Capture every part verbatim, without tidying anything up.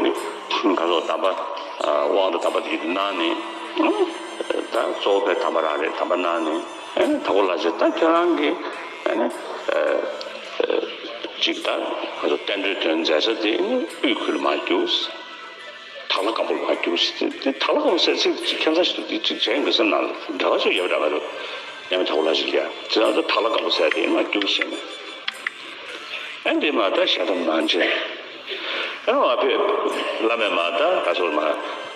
ནི་ང་ཚོ་དམ་པ་དབང་དང་དམ་པ་དེ་གནང་ནས། ད་གཙོ་བོ་དཔེ་དམ་པ་རང་རེད། དམ་པ་གནང་ནས། ཨ་ནི་དྭགས་པོ་ལྷ་རྗེ་ད་ཁྱོད་རང་གིས་ཨ་ནི་ཅིག་ད་ང་ཚོ་བསྟན་འགྲོའི་དོན་མཛད་ས་དེ་ནི་དབུས་ཁུལ་ལ་མར་རྒྱུགས། དྭགས་ལྷ་སྒམ་པོ་ལ་མར་རྒྱུགས་ཟེར་ཏེ། དྭགས་ལྷ་སྒམ་པོ་ཟེར་ཚིག་ཅིག་ཁྱད་མཚར་ཞིག་འདུག་འདི་ཅིག་བྱས་ཡོང་གི་སེམས་ནང་ལ་འདྲ་བ་ཞིག་ཡོད་པ་འདྲ་བ་རེད། ཡང་མིན་དྭགས་པོ་ལྷ་རྗེ་ལ་ཡ་ཅི་ལ་ད་དྭགས་ལྷ་སྒམ་པོ་ཟེར་ཏེ་མར་རྒྱུགས་ཟེར་ནས། ཨ་འདི་མ་ད་ཞལ་གདམས་གནང་བྱས། ཨ་མ་ཕེབས། བླ་མས་མ་ད་ག་ཚོད་མ་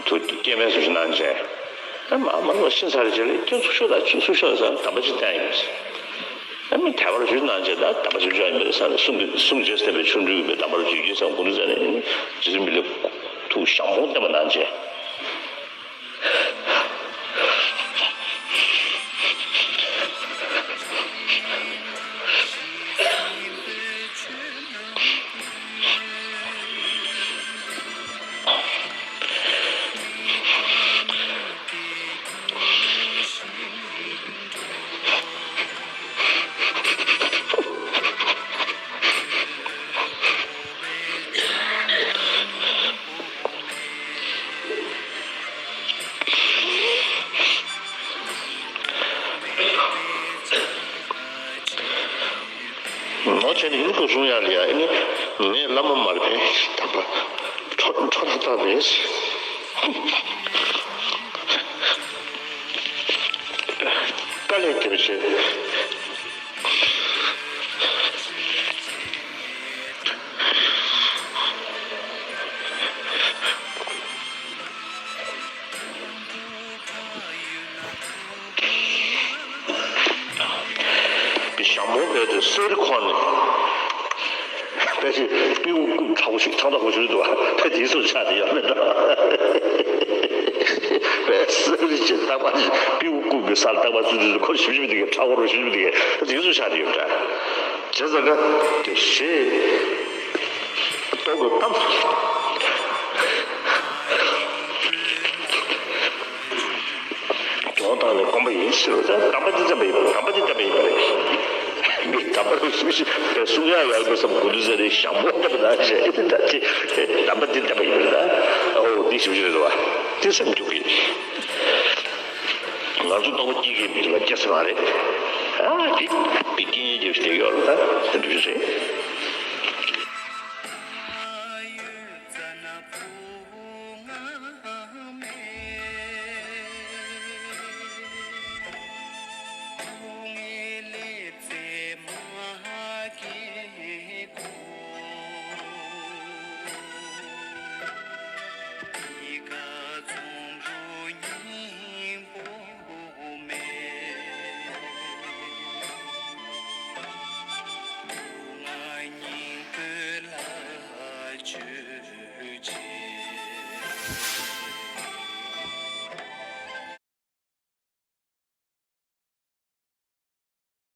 ཐུགས་སྐྱེ་དམན་སུ་ཞིག་གནང་བྱས། ཨ་མ་མ་ལོ་ཤི་ཚར་རྗེས་ལ་ཁྱོད་ཚུར་ཤོག་ད། ཚུར་ཤོག་ཟེར་དམ་པ་ཅིག་བསྟན་ཡོད། ཨ་མི་དད་པར་ཞུས་གནང་བྱས། ད་དམ་པ་ཆོས་སྐྱོང་ཡིན་པས་ཟེར་ནས། གསུང་གི་གསུང་རྗེས་བསྟན་པའི་ཆོ་འཕྲུལ་ཡོད་པའི་དམ་པར་བརྗོད་ཀྱིས་ཟེར་མགུར་འདི་མཛད་ནས། རྗེ་བཙུན་མི་ལས་ཐུགས་ཞང་པོ་བསྟན་པ་གནང་བྱས། ནོར་བྱས་ནས་ཡིན་ཁུ་སོང་ཡ་ལ་ཡ། ཨ་ནི་ངས་བླ་མ་མར་ཕན་དམ་པ་འཕྲོ་འཕྲོ་ཐག་ཐག་རེད། དཀའ་ལས་རྒྱབ་བྱས། པའི་ཞང་པོ་བས་དེ་གསེར་ཁོང་ནས་ཕལ་ཆེར་སྤྲེའུ་རྐུབ་ཕྲ་བོ་ཞིག་ཕྲ་མཐོ་པོ་ཞིག་འདུག་པ། ཕལ་དེ་ཚོ་ཆགས་ཏེ་ཡོད་མེད་འགྲོ། པས་གསེར་གྱི་རྟག་པར་སྤྲེའུ་རྐུབ་ཀྱི་སར་རྟག་པར་བཙུགས་དུས་ཁོ་ཞིབ་ཞིབ་དེ་གའི་ཕྲ་བོ་རུ་ཞིབ་ཞིབ་དེ་གའི་དེ་ཚོ་ཆགས་ཏེ་ཡོད་འདྲ། བྱས་ཙང་ཀ་དེ་ཞེས་ལྟོ་གོས་བཏབ། གྱོང་བཏང་ནས་སྐོམ་པ་ཡིན་ཟེར་བ། ད་དམ་པ་འདི་བསྟན་པ་ཡིན་པ། དམ་པ་འདི་བསྟན་པ་ཡིན་པ་རེད། མི་དམ་པ་རུ་སུ་ཞིག་གསུང་ཡག་ཡོད་པའི་བསམ་དགོས་འདུག་ཟེར་ནས་ཞང་པོ་བསྟན་པ་ན་བྱས། ད་ཅི་དམ་པ་འདི་བསྟན་པ་ཡིན་པ་རེད། ད་ཨོ་འདི་ཞིབ་ཞིབ་རེད་བ། དེ་སེམས་འགྱུར་གི། ང་ཚོ་རྟོགས་པ་སྐྱེ་གི་མི་འདུག་བ། སྐྱེ་ས་མ་རེད། ཨ་འདི་འདི་སྐྱེ་ཉེན་རྒྱབ་ཞིག་དེ་ཡོད་ལ། ད་དེ་འདྲ་རེད།